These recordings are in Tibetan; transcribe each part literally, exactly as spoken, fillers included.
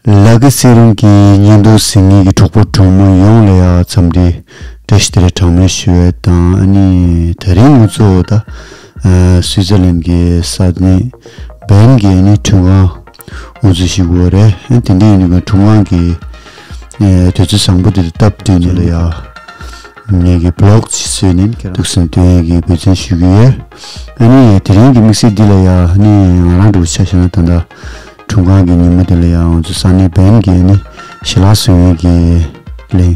ལ་དགའི་ཚེ་རིང་གི་བརྙན་ཐུང་གཟིགས་མཁན་གྱི་གྲོགས་པོ་གྲོགས་མོ་ཡོངས་ལ་ཡང་འཚམས་འདྲི་བཀྲ་ཤིས་བདེ་ལེགས་གྲངས་མེད་ཞུ་ཡས་དང་། ཨ་ནི་དེ་རིང་ང་ཚོ་ད་ཨ་སུའི་ཙར་ལན་གྱི་ས་གནས་བན་གྱི་ཨ་ནི་ཁྲིམས་ཁང་འོ་ཚོད་ཞིག་ཡོད་རེད། ཨ་དེ་འདྲ་ཡིན་དུས་ཁྲིམས་ཁང་གི་ཨ་དུས་ཚོད་བཟང་པོ་དེ་ལ་སྟབས་བསྟུན་ནས་ལ་ཡ་ངེད་ཀྱི་བི་ལོག་ཅིག་བཟོས་ནས་ཁྱེད་རང་ཐུགས་སུན་སྟོན་གྱི་འབད་བརྩོན་ཞུ་གི་ཡོད། ཨ་ནི་དེ་རིང་གི་དམིགས་བསལ་འདི་ལ་ཡ་ཨ་ནི་ང་རང་འདྲ་བོ་ཆ་བཞག་ན་ད་ལྟ་ཁྲིམས་ཁང་གི་ཉིན་མོ་དེ་ལ་ཡ་ང་ཚོ་ས་གནས་བན་གྱི་ཨ་ནི་ཞལ་ལག་བཟོ་མཁན་གྱི་ལས་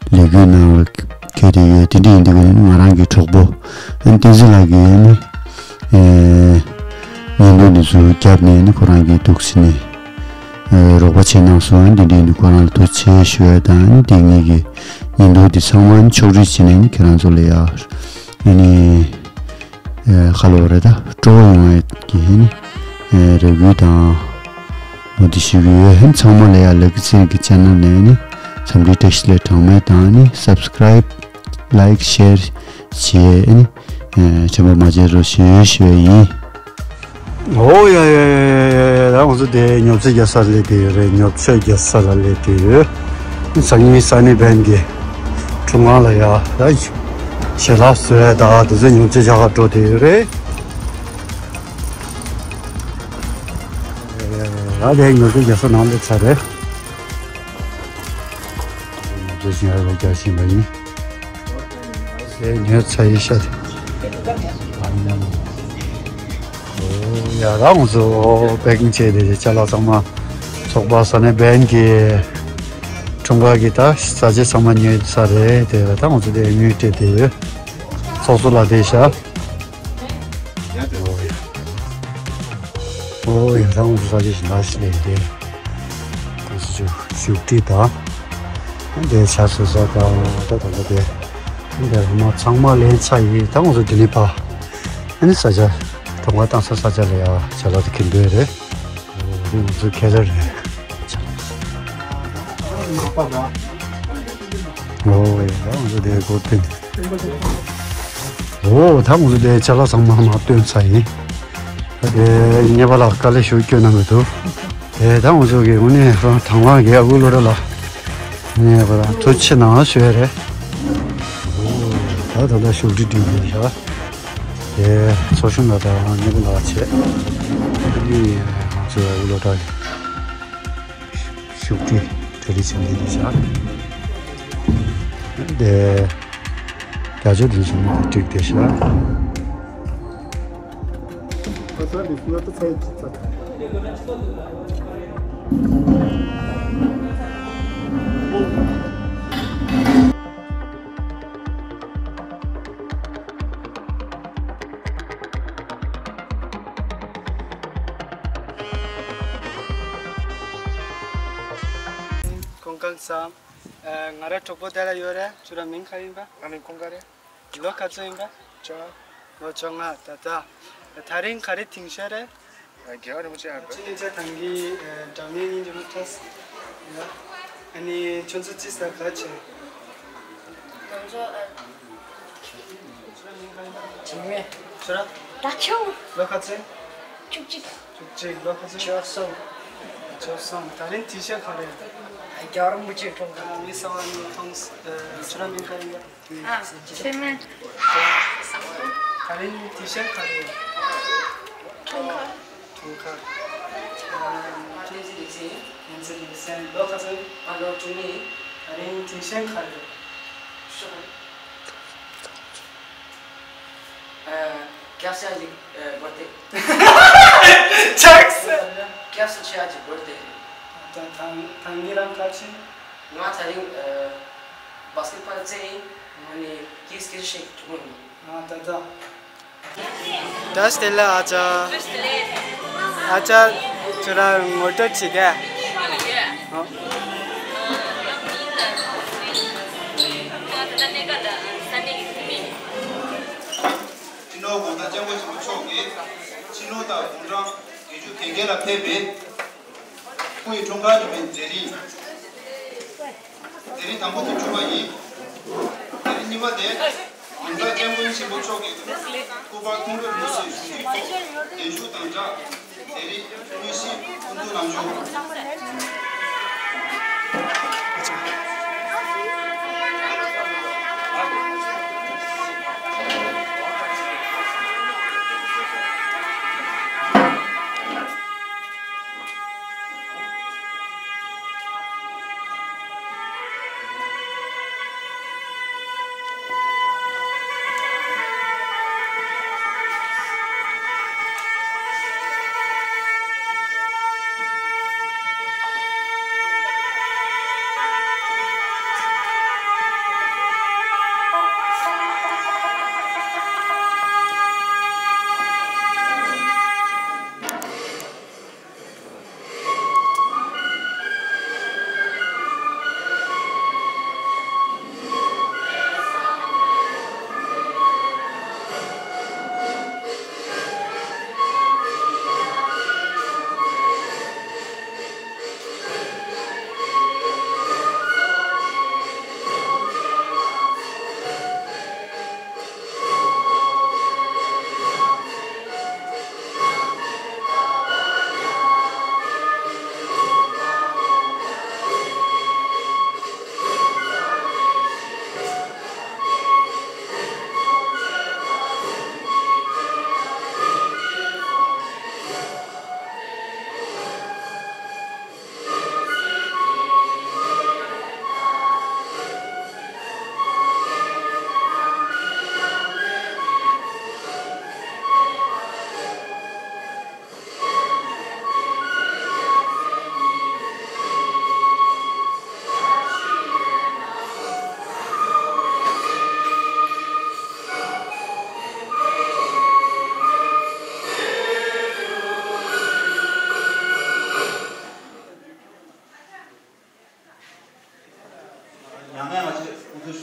ལས་འགུལ་ནང་ལ་འཁོད་བསྡད་ཡོད། དེ་འདྲ་ཡིན་དུས་ང་རང་གི་གྲོགས་པོ་ཨ་ནི་བསྟན་འཛིན་ལགས་ཀྱིས་ཨ་ནི་ཨེ་བརྙན་ཐུང་འདི་ཚོ་བརྒྱབ་ནས་ཨ་ནི་ཁོ་རང་གིས་འདུག་སེ་ནས་ཨེ་རོགས་པ་བྱས་གནང་སོང་། ཨ་ནི་དེ་འདྲ་ཡིན་དུས་ཁོ་རང་ལ་ཐུགས་རྗེ་ཆེ་ཞུ་ཡ་དང་། ཨ་ནི་དེ་ངེད་ཀྱི་བརྙན་ཐུང་འདི་ཚང་མ་ཨ་ནི་ཕྱོགས་སྒྲིག་བྱས་ནས་ཨ་ནི་ཁྱེད་རང་ཚོ་ལ་ཡ་ཨ་ནི་ཨེ་ཁ་ལོ་རེ་ད་སྤྲོ་བོ་ཡོང་བའི་གི་ཨ་ནི་ཨེ་རེ་སྐུལ་དང་འོ་དེ་ཞུ་གི་ཡོད། ཨ་ནི་ཚང་མ་ལ་ཡ་ལ་དགའི་ཚེ་རིང་གི་ཆེ་ནལ་ནས་ཨ་ནི་འཚམས་འདྲི་བཀྲ་ཤིས་བདེ་ལེགས་གྲངས་མེད་དང་། ཨ་ནི་སབ་སི་ཀ་རའིབ་ལའིཀ་ཤེར་བྱས་ཨ་ནི་ཨེ་དྲན་པ་མ་བརྗེད་རོགས་ཞུ་ཞུ་ཡ་ཡིན། ཨོ་ཡ་ཡ་ཡ་ཡ་ཡ། ད་ང་ཚོ་དེ་ཉོ་ཆ་རྒྱག་ས་སླེབས་བསྡད་ཡོད་རེད། ཉོ་ཆ་རྒྱག་ས་ལ་སླེབས་བསྡད་ཡོད། སང་ཉིན་ས་གནས་བན་གྱི་ཁྲིམས་ཁང་ལ་ཡ་ད་ཞལ་ལག་བཟོ་ཡ་ད་དེ་ཚོ་ཉོ་ཆ་རྒྱག་ག་འགྲོ་བསྡད་ཡོད་རེད། ད་དེ་ཉོ་ཆ་རྒྱག་ས་ནང་སླེབས་ཚར་རེད། ཉོ་ཆ་རྒྱག་བཞིན་པ་ཡིན། ཨེ་ཉོས་ཚར་ཡིན་ཤག་དེ། ཨོ་ཡ། ད་ང་ཚོ་པེ་ཀིང་བྱས་ཏེ་ཅ་ལག་ཚང་མ་ཚོགས་པ་ས་གནས་བན་གྱི་ཁྲིམས་ཁང་གི་ད་ས་ཆ་ཚང་མ་ཉོས་ཚར་རེད། དེ་ལ་ད་ང་ཚོ་དེ་དངུལ་སྤྲད་དེ་ཡོད། ཚོགས་གཙོ་ལགས་བསྡད་ཤག་ཨོ་ཡ། ཨོ་ཡ། ད་ང་ཚོ་ས་ཆ་ཞིག་ལ་ཞིག་ལས་དེ། ང་ཚོ་བཞུགས་ཁྲི་དང་། འདི་ཇ་བཟོ་ས་དང་། ད་ད་ད་དེ། འདི་ལ་མ་ཚང་མ་ལེན་ཚར་ཡིན། ད་ང་ཚོ་འདི་ནས་ཕར་ཨ་ནི་ས་ཆ་གྲོང་ཁ་བཏང་ས་ས་ཆ་ལ་ཡ་ཇ་ལག་དེ་འཁྱེར་འདོད་རེད། འདི་ང་ཚོའི་ཁེ་ལས་རེད། ཨོ་ཡ། ད་ང་ཚོ་དེ་སྒོ་ཕྱེ་ནས། ཨོ་ད་ང་ཚོ་དེ་ཅ་ལག་ཚང་མ་མར་བཏོན་ཚར་ཡིན། ད་དེ་ཉེས་པ་ལགས་དཀའ་ལས་ཞེ་པོ་སྐྱོན་གནང་གི་འདུག་དེ་ད་ང་ཚོ་གི་དངོས་གནས་རང་དང་བླངས་ཀྱི་ཨ་ཁུ་བློ་གྲོས་ལགས་ངས་ཁོ་རང་ཐུགས་རྗེ་ཆེ་གནང་ཞུ་ཡ་རེད། ཨོ་ད་ད་ལྟ་ཤུགས་སྒྲིལ་སྒྲིག་གི་ཡོད་ཤག་དེ་ཚོགས་གཞོན་ལགས་དང་ཉེས་པ་ལགས་བྱས། ཨ་ནི་ང་ཚོའི་ཨ་ཁུ་བློ་གྲོས་ཀྱི་ཤུགས་སྒྲིལ་གྲ་སྒྲིག་བྱེད་འདི་འདི་བྱ། དེ་རྒྱ་ཆོས་དེ་བཞིན་དུ་བསྒྲིགས་ཏེ་བྱ། ཁོང་གང་སང་། ཨ། ང་རའི་གྲོགས་པོ་དེ་ལ་ཡོད་རེད། ཁྱོད་རའི་མིང་ག་ཡིན་པ། ང་མིང་ཀུན་དགའ་རེད། ལོ་ག་ཚོད་ཡིན་པ། བཅོ་ལྔ། ལོ་བཅོ་ལྔ། ད་ལྟ་དེ་རིང་ག་རེ་ཐེངས་ཤོས་རེད། ཨ། རྒྱལ་བ་རིན་པོ་ཆེ་ཡར་འབོད། ཕྱི་ཉིན་ཆ་ཐང་གི་ཨ། འདྲ་མིན་ཡིན་གྱི་མི་ཐོས། ཡ། ཨ་ནི་ཁྱོད་ཚོ་ཅི་ཟ་ག་བྱེད། ང་ཚོ་ཨ། ཁྱོད་རའི་མིང་ག་ཡིན་པ། དྲི་མེད། ཁྱོད་ར། ད་ཆུང་། ལོ་ག་ཚོད། བཅུ་གཅིག་བཅུ་གཅིག། ལོ་ག་ཚོད། བཅུ་གསུམ། བཅུ་གསུམ། དེ་རིང་ཐེངས་ཤོས་ག་རེ། རྒྱལ་བ་རིན་པོ་ཆེ་འཁྲུངས་སྐར། ཨ། མི་གསར་པ་ནི་མཐོང་། ཨ། ཁྱོད་རའི་མིང་ག་ཡིན་པ། ཨ། དྲི་མེད། དེ་རིང་ཐེངས་ཤོས་ག་རེ། འཁྲུངས་སྐར། འཁྲུངས་སྐར། ཨ། ཁྱོད་ཚོ་ལེགས་སེ། ཁྱོད་ཚོ་ལེགས་སེ། ལོ་ག་ཚོད། ང་ལོ་བཅུ་གཉིས། དེ་རིང་ཐེངས་ཤོས་ག་རེ། ཨ། སྐྱབས་ས་ཡི། ཨ། བར་ཐི་ཌེ། ཅག་སེ། སྐྱབས་ས་ཆེ་ཡ་གི་བར་ཐི་ཌེ་རེད། ད་ད་ད་ངེད་རང་ག་ཅི། ང་དེ་རིང་ཨ། བཱ་སི་ཀེ་ཊི་བཱལ་རྩེ་ཡིན། ང་ནི་ཀིཌ་སི་ཀི་རི་ཤེག་འཐུང་གི་ཡིན། ཨ། ད་ད། བཀྲ་ཤིས་བདེ་ལེགས་ཨ་ཅག་ཨ་ཅག་ཁྱོད་ར་ངོ་སྤྲོད་བྱེད་ག། ཨ། སྤྱི་ནོར་༸གོང་ས་༸སྐྱབས་མགོན་ཆེན་པོ་མཆོག་གིས་སྤྱི་ནོར་དང་དགུང་གྲངས་བརྒྱད་ཅུ་གྱ་བརྒྱད་ལ་ཕེབས་པའི་སྐུ་ཡི་འཁྲུངས་སྐར་ཉིན་མོའི་མཛད་རིམ། དེ་རིང་དང་པོ་དེ་བྱུང་བ་ཡིན། དེ་རིང་གཉིས་པ་དེ་༸གོང་ས་༸སྐྱབས་མགོན་ཆེན་པོ་མཆོག་གི་སྐུ་པར་ཁོང་ཁྲོ་ལུས་སེ་བཞུགས་ཁྲི་ཐོག་གདན་ཞུ་དང་སྦྲགས་དེ་རིང་དངོས་གཞིའི་སྐུ་མདུན་ལམ་བྱུང་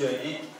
ཡོད་ཡིན།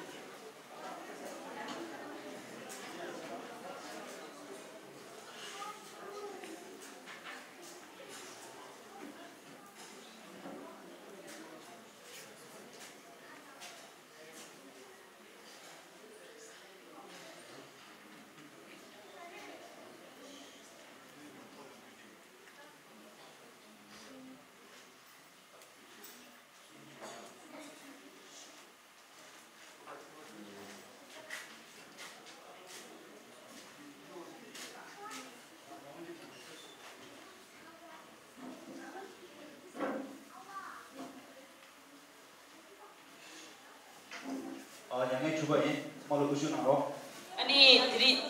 ཨ། མྱ་ངན་གྲུབ་པ་ཡིན། ཚང་མ་ལ་སྐུ་ཞུ་གནང་རོགས། ཨ་ནི་དེ་རིང་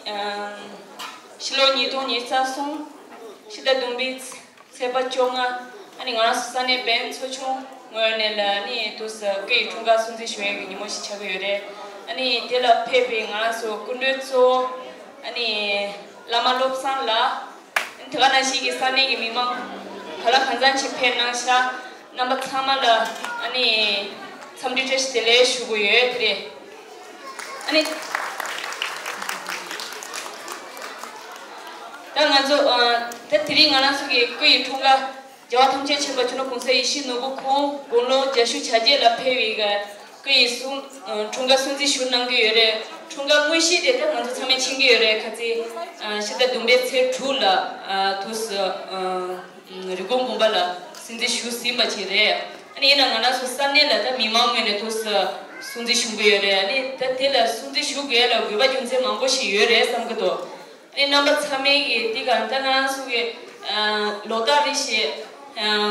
ཕྱི་ལོ་ཉིས་སྟོང་ཉི་ཤུ་རྩ་གསུམ་ཕྱི་ཟླ་བདུན་པའི་ཚེས་པ་བཅོ་ལྔ། ཨ་ནི་ང་རང་ཚོ་ས་གནས་བན་ཚོ་ཆུང་ངོས་ནས་ལ་ཨ་ནི་དུས་སུ་སྐུ་ཡི་འཁྲུངས་སྐར་སྲུང་བརྩི་ཞུ་ཡས་ཀྱི་ཉིན་མོ་ཞིག་ཆགས་ཀྱི་ཡོད་རེད། ཨ་ནི་དེ་ལ་ཕེབས་པའི་ང་རང་ཚོ་སྐུ་མགྲོན་གཙོ་བོ་ཨ་ནི་བླ་མ་བློ་བཟང་ལགས། དེ་ག་ནང་བཞིན་གྱི་ས་གནས་ཀྱི་མི་མང་ག་ལ་གང་འཚམ་ཞིག་ཕེབས་གནང་ཤག་རྣམ་པ་ཚང་མ་ལ་ཨ་ནི་འཚམས་འདྲི་བཀྲ་ཤིས་བདེ་ལེགས་ཞུ་གི་ཡོད། དེ་རེད། ཨ་ནི་ད་ང་ཚོ་ཨ་ད་དེ་རིང་ང་རང་ཚོ་གི་སྐུ་ཡི་འཁྲུངས་སྐར་རྒྱལ་བ་ཐམས་ཅད་མཁྱེན་པ་སྤྱི་ནོར་༸གོང་ས་ཡིད་བཞིན་ནོར་བུ་ཁོང་དགུང་ལོ་བརྒྱད་ཅུ་གྱ་བརྒྱད་ལ་ཕེབས་པའི་གི་སྐུ་ཡི་སྲུང་ཨ་འཁྲུངས་སྐར་སྲུང་བརྩི་ཞུ་གནང་གི་ཡོད་རེད། འཁྲུངས་སྐར་དངོས་གཞི་དེ་ད་ང་ཚོ་ཚང་མས་མཁྱེན་གྱི་ཡོད་རེད། ཁ་རྩང་ཨ་ཕྱི་ཟླ་བདུན་པའི་ཚེས་དྲུག་ལ་ཨ་དུས་སུ་ཨ་རི་ཀོན་དགོན་པ་ལ་སྲུང་བརྩི་ཞུ་ཟིན་པ་ཅིག་རེད། ཨ་ནི་ཡིན་ན་ང་རང་ཚོ་ས་གནས་ལ་ད་མི་མང་ངོས་ནས་དུས་སུ་སྲུང་བརྩི་ཞུ་གི་ཡོད་རེད། ཨ་ནི་ད་དེ་ལ་སྲུང་བརྩི་ཞུ་དགོས་ལ་དགོས་པ་རྒྱུ་མཚན་མང་པོ་ཞིག་ཡོད་རེད་བསམ་གྱི་འདུག་ཨ་ནི་རྣམ་པ་ཚང་མས་ཀྱིས་འདི་ག་ད་ང་རང་ཚོ་གི་ལོ་ལྟར་རེ་བཞིན་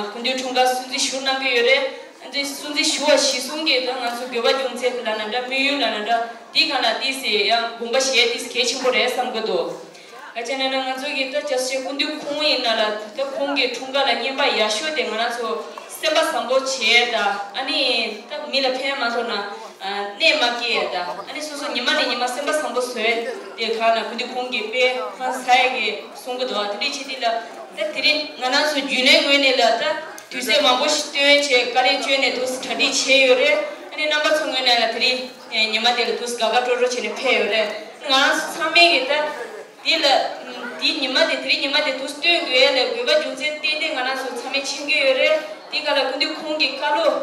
སྐུ་མདུན་འཁྲུངས་སྐར་སྲུང་བརྩི་ཞུ་གནང་གི་ཡོད་རེད། ཨ་ནི་སྲུང་བརྩི་ཞུ་བ་གཞིར་བཟུང་གིས་ད་ང་ཚོ་དགོས་པ་རྒྱུ་མཚན་ལབ་ན་འདྲ། དམིགས་ཡུལ་ལབ་ན་འདྲ། འདི་ག་ལ་ཏིས་ཡང་དགོངས་པ་བཞེས་ཏིས་གལ་ཆེན་པོ་རེད་བསམ་གྱི་འདུག་ག་ཅི་ན་ན་ང་ཚོ་གི་ད་བྱས་ཙང་སྐུ་མདུན་ཁོང་ཡིན་ན་ལ་ད་ཁོང་གི་འཁྲུངས་སྐར་ལ་བསྙེན་པ་ཡག་ཤོས་དེ་ང་རང་ཚོ་སེམས་པ་བཟང་པོ་བྱས་ད་ཨ་ནི་ད་མི་ལ་ཕན་མ་ཐོགས་ན་ཨ་གནོད་མ་སྐྱེལ་ད་ཨ་ནི་སོ་སོ་ཉི་མ་ནས་ཉི་མ་སེམས་པ་བཟང་པོ་བཟོས་དེ་ག་ན་སྐུ་མདུན་ཁོང་གི་དཔེ་ཧང་སངས་ཀྱི་གསུང་གི་འདུག་དེ་འདྲའི་ཆེད་དེ་ལ་ད་དེ་རིང་ང་རང་ཚོ་རྒྱུན་ལས་ངོས་ནས་ལ་ད་དུས་ཚོད་མང་པོ་ཞིག་བཏོན་བྱས་བཀའ་ལན་བསྐྱོན་ནས་དུས་གྲ་སྒྲིག་བྱས་ཡོད་རེད། ཨ་ནི་རྣམ་པ་ཚོ་ངོས་ནས་ལ་དེ་རིང་ཉི་མ་དེ་ལ་དུས་དགའ་དགའ་སྤྲོ་སྤྲོ་བྱས་ནས་ཕེབས་ཡོད་རེད། ང་རང་ཚོ་ཚང་མས་ཀྱི་ད། དེ་ལ། དེའི་ཉི་མ་དེ་དེ་རིང་ཉི་མ་དེ་དུས་སྟོན་དགོས་ལ་དགོས་པ་རྒྱུ་མཚན་ཏན་ཏན་ང་རང་ཚོ་ཚང་མས་མཁྱེན་གྱི་ཡོད་རེད། དེ་ག་ལ་སྐུ་མདུན་ཁོང་གི་བཀའ་སློབ་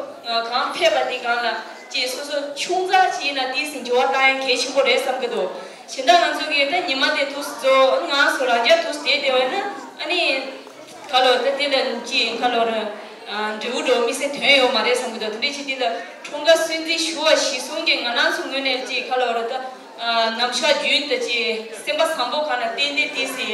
གང་ཕེབས་པ་དེ་གང་ལ་ཅིག་སོ་སོ་ཆུང་ཙག་ཅིག་ཡིན་ན་ཏིས་འགྱུར་བ་བཏང་ཡ་གལ་ཆེན་པོ་རེད་བསམ་གྱི་འདུག་གཞན་དག་ང་ཚོ་གིས་ད་ཉི་མ་དེ་དུས་རྫོགས་ང་ཚོ་རང་རྐྱ་དུས་བསྡད་བསྡད་པ་ཡིན་ན་ཨ་ནི། ཁ་ལོ་ད་དེ་ལ་ཅིག་ཁ་ལོ་ར། འབྲས་བུ་འགྲོ་དམིགས་བསལ་དོན་ཡོད་མ་རེད་བསམ་གྱི་འདུག་དེ་འདྲའི་ཆེད་དེ་ལ་འཁྲུངས་སྐར་སྲུང་བརྩི་ཞུ་བ་གཞིར་བཟུང་གིས་ང་རང་ཚོ་ངོས་ནས་ཅིག་ཁ་ལོ་ར་ད། ནམ་ཞག་རྒྱུན་དུ་ཅིག་སེམས་པ་བཟང་པོ་གང་ལ་བརྟེན་ཏེ་ཏིས་སི།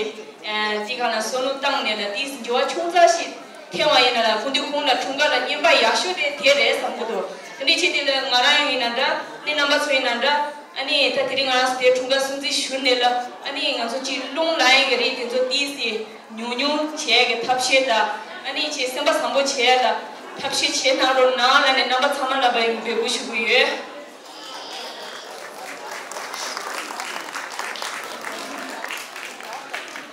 ཅིག་གང་ལ་བསམ་བློ་བཏང་ནས་ལ་ཏིས་འགྱུར་བ་ཆུང་ཙག་ཞིག་ཐེབས་པ་ཡིན་ན་ལ་སྐུ་མདུན་ཁོང་ལ་འཁྲུངས་སྐར་ལ་བསྙེན་པ་ཡག་ཤོས་དེ་དེ་རེད་བསམ་གྱི་འདུག་དེ་འདྲའི་ཆེད་དེ་ལ་ང་རང་ཡིན་ན་འདྲ་ནི་རྣམ་པ་ཚོ་ཡིན་ན་འདྲ། ཨ་ནི་ད་དེ་རིང་ང་རང་ཚོ་དེ་འཁྲུངས་སྐར་སྲུང་བརྩི་ཞུ་ནས་ལ་ཨ་ནི་ང་ཚོ་ཅིག་རླུང་ལངས་ཡས་ཀྱི་རིགས་དེ་ཚོ་ཏིས་སི་ཉུང་ཉུང་བྱས་ཀྱི་ཐབས་ཤེས་དང་ཨ་ནི་ཅིག་སེམས་པ་བཟང་པོ་བྱས་ལ་ཐབས་ཤེས་བྱེད་གནང་རོགས་གནང་ལ་ནས་རྣམ་པ་ཚང་མ་ལ་བའི་འབོད་སྐུལ་ཞུ་གི་ཡོད།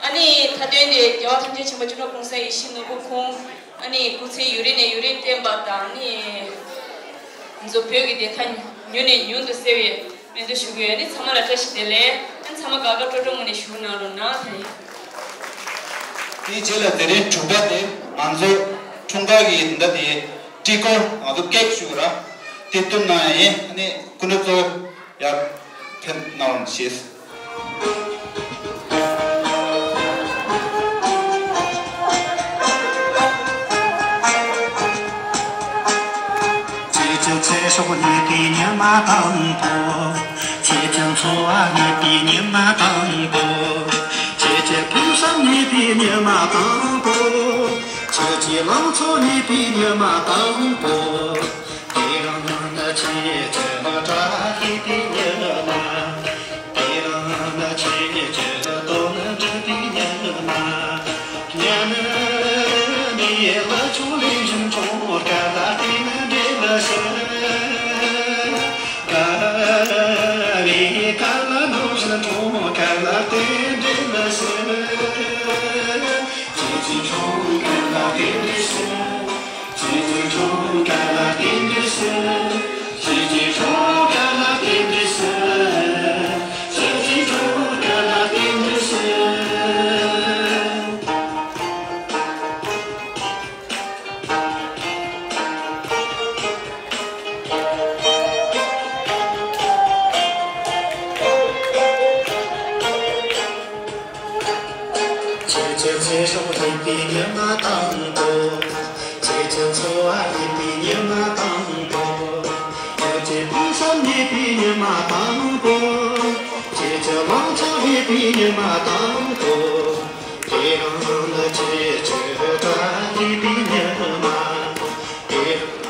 ཨ་ནི་མཐའ་དོན་དེ་རྒྱལ་བ་ཐམས་ཅད་མཁྱེན་པ་སྤྱི་ནོར་༸གོང་ས་ཡིད་བཞིན་ནོར་བུ་ཁོང་ཨ་ནི་སྐུ་ཚེ་ཡུན་རིང་ནས་ཡུན་རིང་བརྟན་པ་དང་ནི། ང་ཚོ་བོད་ཀྱི་བདེན་མཐའ་མྱུར་ནས་མྱུར་དུ་གསལ་བའི་སྨོན་འདུན་ཞུ་གི་ཡོད། ཨ་ནི་ཚང་མ་ལ་བཀྲ་ཤིས་བདེ་ལེགས། ཨ་ནི་ཚང་མ་དགའ་དགའ་སྤྲོ་སྤྲོ་ངང་ནས་བཞུགས་གནང་རོགས་གནང་། ད་ཡིན། དེའི་རྗེས་ལ་དེ་རིང་དྲུག་པ་དེ་ང་ཚོ་འཁྲུངས་སྐར་གྱི་ཟླ་དེའི་སྤྲི་གོར་ང་ཚོ་ཀེག་ཞུ་ར་དེ་བཏུབ་གནང་ཡ་ཡིན། ཨ་ནི་སྐུ་མགྲོན་གཙོ་བོ་ཡར་ཕེབས་གནང་རོགས་ཞེས། ཁྱེད་ཀྱི་ཚེ་སྲོག་རྙེད་པའི་ཉི་མ་དང་པོ། ཁྱེད་ཀྱི་འཚོ་བ་རྙེད་པའི་ཉི་མ་དང་པོ། ཁྱེད་ཀྱི་ཕུགས་བསམ་རྙེད་པའི་ཉི་མ་དང་པོ། ཁྱེད་ཀྱི་ལང་ཚོ་རྙེད་པའི་ཉི་མ་དང་པོ། དེ་རིང་ནི་ཁྱེད་ཀྱི་བཀྲ་ཤིས་པའི་ཉི་མ། དེ་རིང་ནི་ཁྱེད་ཀྱི་དོན་འགྲུབ་པའི་ཉི་མ། ཉི་མའི་ལ་ཆུ་ལེན་བཞིན་འཁྲུངས་སྐར་ལ་བརྟེན་ནས་འབྲེལ་ཞིག་དཀར་བའི་ཁ་ལ་འགྲོ་བཞིན་འཁྲུངས་སྐར་ལ་བརྟེན་འབྲེལ་ཞིག་ཁྱེད་ཀྱི་འཁྲུངས་སྐར་ལ་བརྟེན་འབྲེལ་ཞིག་ཁྱེད་ཀྱི་འཁྲུངས་སྐར་ལ་བརྟེན་འབྲེལ་ཞིག་ཁྱེད་ཀྱི་འཁྲུངས་སྐར་ འཚོ་བ་རྙེད་པའི་ཉི་མ་དང་པོ། ཡོད་ཚད་ཕུན་སུམ་རྙེད་པའི་ཉི་མ་དང་པོ། ཆོས་ཀྱི་ལང་ཚོ་རྙེད་པའི་ཉི་མ་དང་པོ། དེ་རིང་ནི་ཆོས་ཀྱི་སྒྲ་རྙེད་པའི་ཉི་མ། དེ་རིང་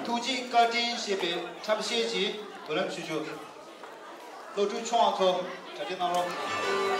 ཐུགས་རྗེ་བཀའ་དྲིན་ཞེས་པའི་འཁྲབ་གཞས་ཀྱི་མདུན་ལམ་ཞུ་རྒྱུ། བློ་གྲོས་ཆུང་བ་ཚོ་གྲ་སྒྲིག་གནང་རོགས།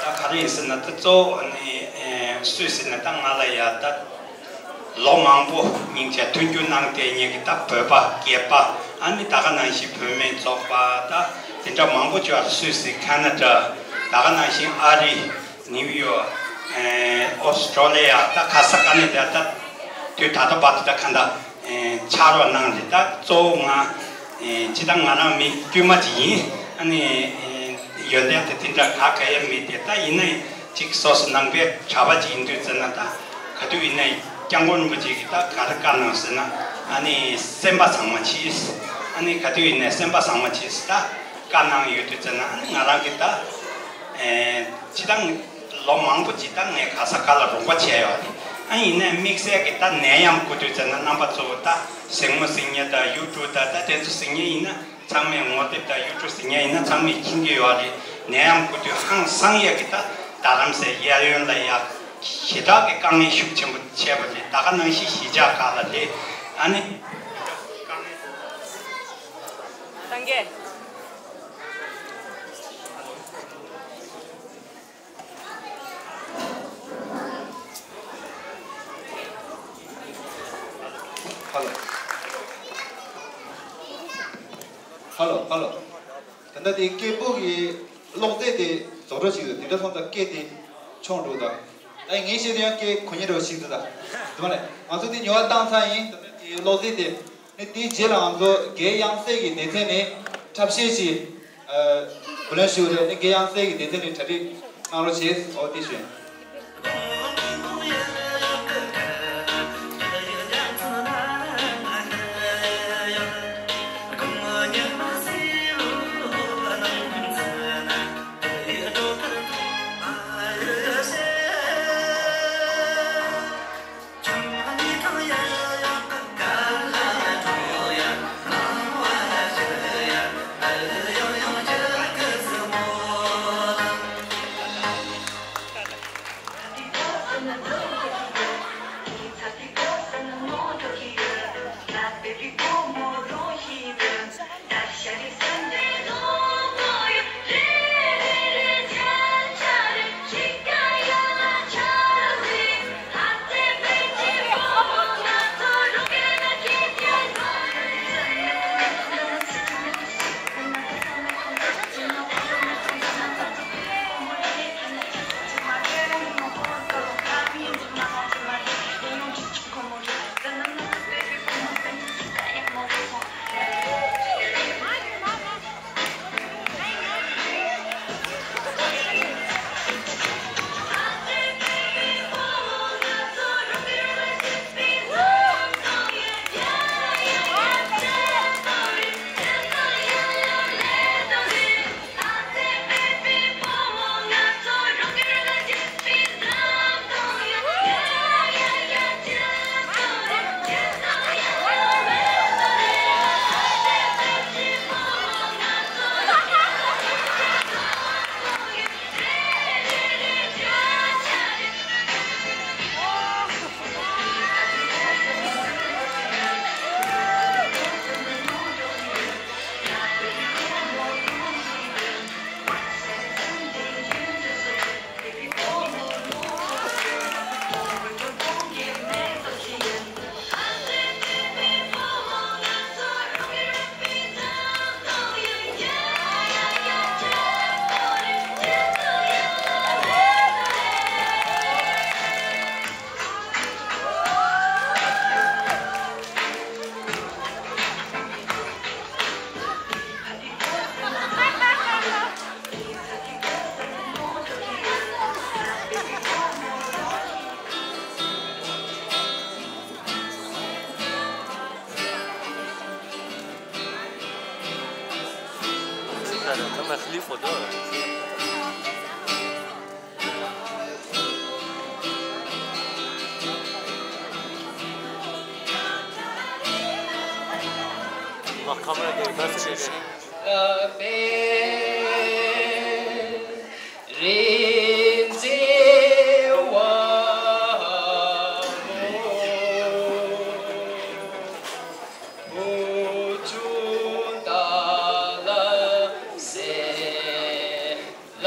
ད་ག་རེ་ཡིན་ཟེར་ན། ད་གཙོ་བོ་ནི་ཨེ་སུས་ཟེར་ན། ད་ང་ལ་ཡ་ད་ལོ་མང་པོ་སྙིང་རྗེ་མཐུན་འགྱུར་གནང་བསྡད་མཁན་གྱི་ད་བོད་པ་སྐྱེས་པ། ཨ་ནི་ད་ག་ནང་བཞིན་བུད་མེད་ཚོགས་པ་ད་དེ་འདྲ་མང་པོ་ཅིག་ཡོད་རེད། སུད་སི། ཁ་ན་ཌ། ད་ག་ནང་བཞིན་ཨ་རི། ནིའུ་ཡོག་ཨེ་ཨོ་སི་ཀྲོ་ལི་ཡ། ད་ག་ས་ག་ནས་ད་ད་དུས་ད་ལྟ་བར་དུ་ད་ག་འདྲ་ཨེ་ཕྱག་རོགས་གནང་རེད། ད་གཙོ་བོ་ང་ཨེ་ཅི་ད་ང་རང་མི་དཀྱུས་མ་ཅིག་ཡིན། ཨ་ནི་ཨེ་ཡོན་ཏན་དེ་དེ་འདྲ་ག་ག་ཡ་མེད་དེ། ད་ཡིན་ན་ཅིག་སོ་སོ་ནང་པའི་གྲྭ་པ་ཅིག་ཡིན་དུས་ཙམ་ན། ད་ག་དུས་ཡིན་ན་སྐྱབས་མགོན་རིན་པོ་ཆེ་གིས་ད་ག་རེ་བཀའ་གནང་ཟེར་ན། ཨ་ནི་སེམས་པ་བཟང་མ་བྱེད། ཨ་ནི་ག་དུས་ཡིན་ན་སེམས་པ་བཟང་མ་བྱེད་ཟེར་ད་བཀའ་གནང་ཡོད་དུས་ཙམ་ན། ཨ་ནི་ང་རང་གིས་ད་ཨེ་ཅི་ད་ལོ་མང་པོ་ཅིག་ད་ངས་ག་ས་ག་ལ་རོགས་པ་བྱས་ཡོད་རེད། ཨ་ཡིན་ནའི་དམིགས་བསལ་གྱི་ད་ནད་ཡམས་སྐབས་དུས་ཙམ་ན་རྣམ་པ་ཚོ་ད་གཟིགས་མོ་གཟིགས་མཁན་དང་ཡུ་ཊུབ་དང་ད་དེ་ཚོ་གཟིགས་མཁན་ཡིན་ན། ཚང་མས་ངོ་དེབ་དང་ཡུ་ཊུབ་གཟིགས་མཁན་ཡིན་ན་ཚང་མས་མཁྱེན་གྱི་ཡོད་རེད། ནད་ཡམས་སྐབས་དུས་ཧང་སང་ཡས་ཀྱི་ད་རྡ་རམ་སའི་གཡས་གཡོན་ལ་ཡ་ཞེ་དྲག་གི་དཀའ་ངལ་ཤུགས་ཆེན་པོ་འཕྲད་པ་རེད། ད་ག་ནང་བཞིན་གཞིས་ཆགས་ཁག་ལ་རེད། ཨ་ནི། ད་ག་ཧ་ལོ། ཧ་ལོ། ཧ་ལོ། ད་ལྟ་དེ་སྐད་སྦུག་གི་གློག་རྫས་དེ་རྫོགས་འགྲོ་ཞིག་འདུག་དེ་འདྲ་སོང་ཙང་སྐད་དེ་ཆུང་འགྲོ་ད། ད་ངས་བཤད་དེ་ཡང་སྐད་གོ་མཁན་འདྲ་བོ་ཞིག་འདུག་ད། དེ་མ་ནས་ང་ཚོ་དེ་ཉོ་བ་བཏང་ཚར་ཡིན། ད་ལྟ་དེ་གློག་རྫས་དེ། ནི་དེའི་རྗེས་ལ་ང་ཚོ་དགེ་དབྱངས་གསལ་གྱི་སྡེ་ཚན་ནས་འཁྲབ་གཞས་ཤིག་ཨ་བུ་ལོན་ཞུ་རེད། ནི་དགེ་དབྱངས་གསལ་གྱི་སྡེ་ཚན་ནས་གྲ་སྒྲིག་གནང་རོགས་བྱེད། ཨོ་དེ་ཞུ། Come and sleep for the. Mah, camera ke message. རིག་འཛིན་དབང་མོ། བུ་ཆུང་ཏཱ་ལ་སེ་ལ་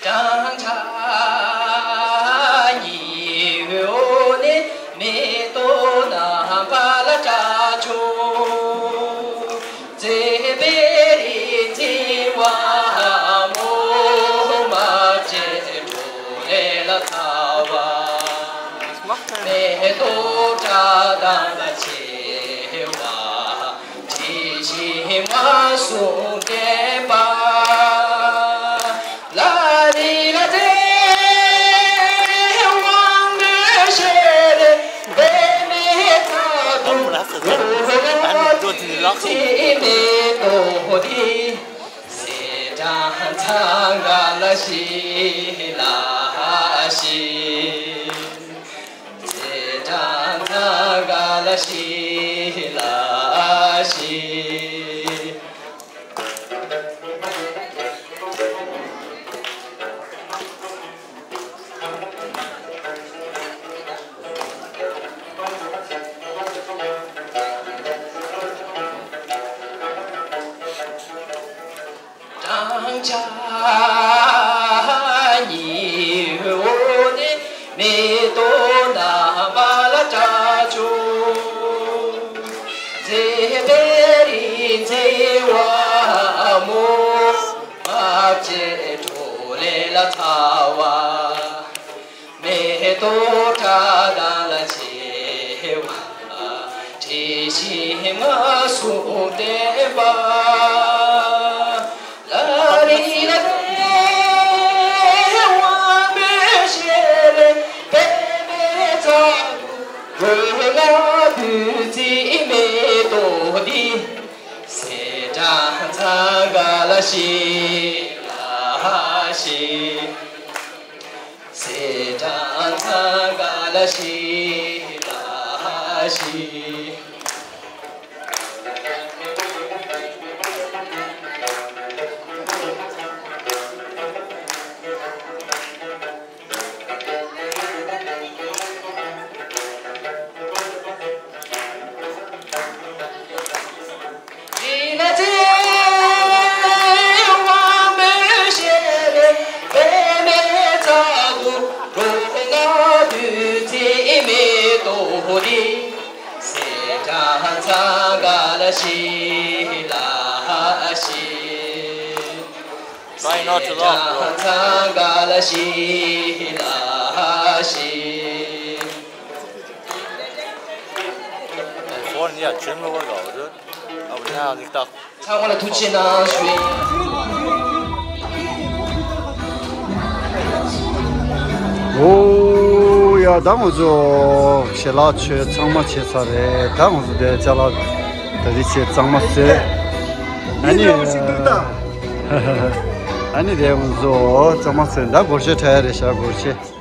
ག་བགྲང་བྱ་ཉི་འོད་ནས་མེ་ཏོག་རྣམ་པ་ལ་སྐྲ་ཆོ། མཛེས་པའི་རིག་འཛིན་དབང་མོ། མ་བཅས་འཕྲོ་ལས་ལ་ཚ་བ། མེ་ཏོག་བཀྲག་མདངས་ལ་ཆེ་བ། དྲི་ཞིམ་མ་གསུམ་ལྡན་པ། ལ་རི་ལ་ཏེ་དབང་པོའི་ཤེས་རབ་པདྨའི་རྩ་དུ་རོལ་ལ་བདུད་རྩིའི་མེ་ཏོག་འདི། ཚེས་གྲངས་ཚང་ག་ལ་ཞིག་ལ་ཞིག་ཚེས་གྲངས་ཚང་ག་ལ་ཞིག་ལ་ཞིག་བགྲང་བྱ་ཉི་འོད་ནས་མེ་ཏོག་རྣམ་པ་ལ་སྐྲ་ཆོ། མཛེས་པའི་རིག་འཛིན་དབང་མོ། མ་བཅས་འཕྲོ་ལས་ལ་ཚ་བ། མེ་ཏོག་བཀྲག་མདངས་ལ་ཆེ་བ། དྲི་ཞིམ་མ་གསུམ་ལྡན་པ། ལ་རི་ལ་ཏེ་དབང་པོའི་ཤེས་རབ་པདྨའི་རྩ་དུ་རོལ་ལ་བདུད་རྩིའི་མེ་ཏོག་འདི། ཚེས་གྲངས་ཚང་ག་ལ་ཞིག་ལ་ཞིག་ཚེས་གྲངས་ཚང་ག་ལ་ཞིག་ལ་ཞིག་རིག་ན་ཚེ་དབང་པོའི་ཤེས་རབ་པདྨའི་རྩ་དུ་རོལ་ན་བདུད་རྩིའི་མེ་ཏོག་འདི། ཚེས་གྲངས་ཚང་ག་ལ་ཞིག་ལ་ཞིག Try not to laugh, bro. ཚང་ག་ལ་ཞིག་ལ་ཞིག Phone, yeah, trim the work out, dude. Oh, now, like that. ཚང་མ་ལ་ཐུགས་རྗེ་གནང་ཞུ་ཡིན། ཨོ་ཡ། ད་ང་ཚོ་ཞལ་ལག་མཆོད་ཚང་མ་བྱས་ཚར་རེད། ད་ང་ཚོ་དེ་ཅ་ལག་ད་རེས་བྱས་གཙང་མ་བཟོས། ཨ་ནི་ཨ་ནི་དེ་ང་ཚོ་གཙང་མ་བཟོས། ད་སྒོར་གཞས་འཁྲབ་ཡ་རེད་ཤག་སྒོར་གཞས།